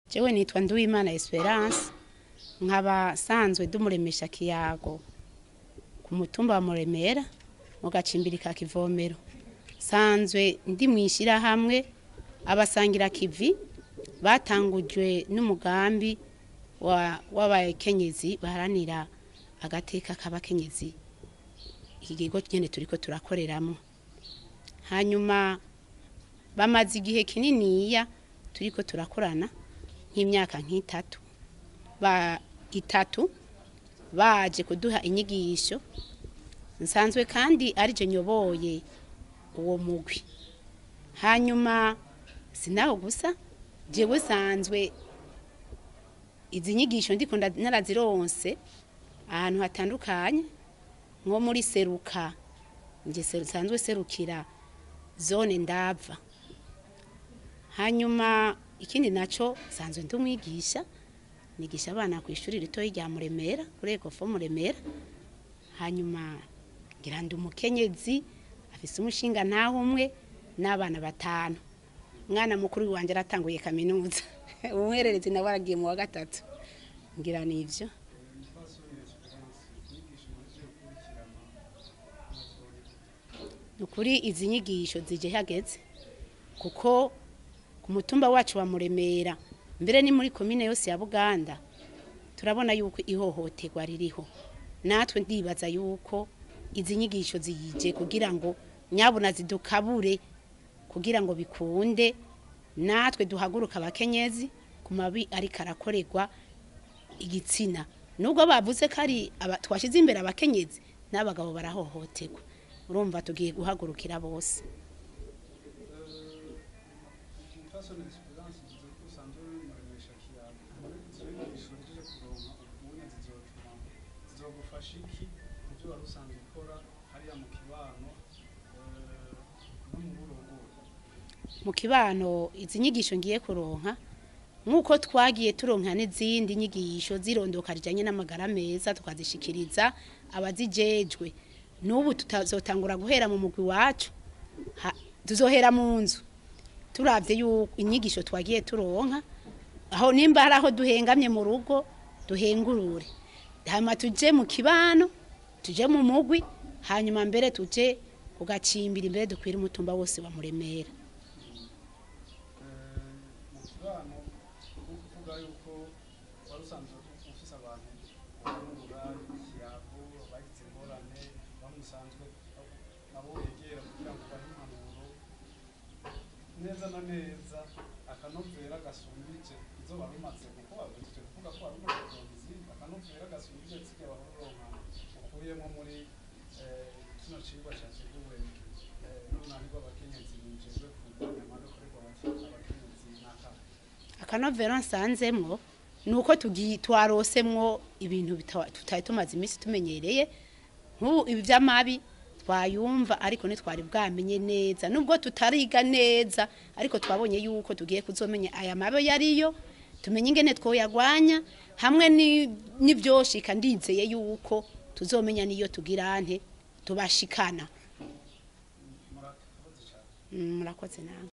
Jewe nitwa Nduwimana Esperance, nkaba sanzwe ndumuremesha kiyago ku mutumba wa Muremera mu gacimbiri ka Kivomero. Sanzwe ndi mwishira hamwe abasangira kivi batangujwe n'umugambi w'abakenyezi baharanira agateka k'abakenyezi, iki kigo nyene turiko turakoreramo. Hanyuma bamaze igihe kininiya turiko turakorana, nk'imyaka nk'itatu ba itatu baje kuduha inyigisho. Nsanzwe kandi arije nyoboye uwo mugwi. Hanyuma sinaho gusa, jewe sanzwe izi nyigisho ndiko narazironse ahantu hatandukanye, nko muri Seruka, nje sanzwe serukira zone Ndava. Hanyuma ikindi naco, sanzwe ndumwigisha, nigisha abana ku ishuri ritoyi rya Muremera, kuri Ecofo Muremera. Hanyuma ngira ndi umukenyezi afise umushinga ntaho umwe n'abana batanu. Umwana mukuru wanje aratanguye kaminuza, umwererezi nawe aragiye mu wa gatatu. Ngira nivyo. Nukuri izi nyigisho zije hageze, kuko ku mutumba wacu wa Muremera, mbere ni muri komine yose ya Buganda, turabona yuko ihohoterwa ririho. Natwe ndibaza yuko izi nyigisho ziyije kugira ngo nyabuna zidukabure, kugira ngo bikunde natwe duhaguruka abakenyezi ku mabi ariko arakorerwa igitsina. Nubwo bavuze ko ari twashize imbere abakenyezi, n'abagabo barahohoterwa. Urumva tugiye guhagurukira bose. Umupfasoni Esperance, uvuze ko usanzwe uri muremesha kiyago. Muri izo nyigisho uhejeje kuronka ubunye, zizotuma zizogufasha iki mu byo wari usanzwe ukora hariya mu kibano no mu burongozi? Mu kibano, izi nyigisho ngiye kuronka, nk'uko twagiye turonka n'izindi nyigisho zirondoka rijanye n'amagara meza, tukazishikiriza abazijejwe, n'ubu tutazotangura guhera mu mugwi wacu, tuzohera mu nzu, turavye yuko inyigisho twagiye turonka, aho nimba hari aho duhengamye mu rugo duhengurure, hanyuma tuje mu kibano, tuje mu mugwi, hanyuma mbere tuje kugacimbira, imbere dukwire umutumba wose wa Muremera. Mu kibano, kuvuga yuko wari usanzwe ufise abantu uhanura ikiyago bagize ingorane, bamusanzwe nabo wegera kugira ngo ubahe impanuro neza na neza, akanovera gasumbije izo wari umaze, kuko wahejeje kuvuga ko wari umaze kuronka izindi, akanovera gasumbije zirya wahora uronka ukuyemo muri kino cigwa categuwe n'urunani rw'abakenyezi rujejwe kurwanya amabi akorerwa abakenyezi n'akahe? Akanovera nsanzemwo nuko tugiye twarosemwo ibintu tutari tumaze iminsi tumenyereye, nk'ubu ibi vy'amabi twayumva ariko ntitwari bwamenye neza. Nubwo tutariga neza, ariko twabonye yuko tugiye kuzomenya aya mabi yariyo, tumenye ingene twoyagwanya hamwe n'ivyoshika. Ndizeye yuko tuzomenya niyo tugira nte tubashikana. Murakoze cane. Murakoze namwe.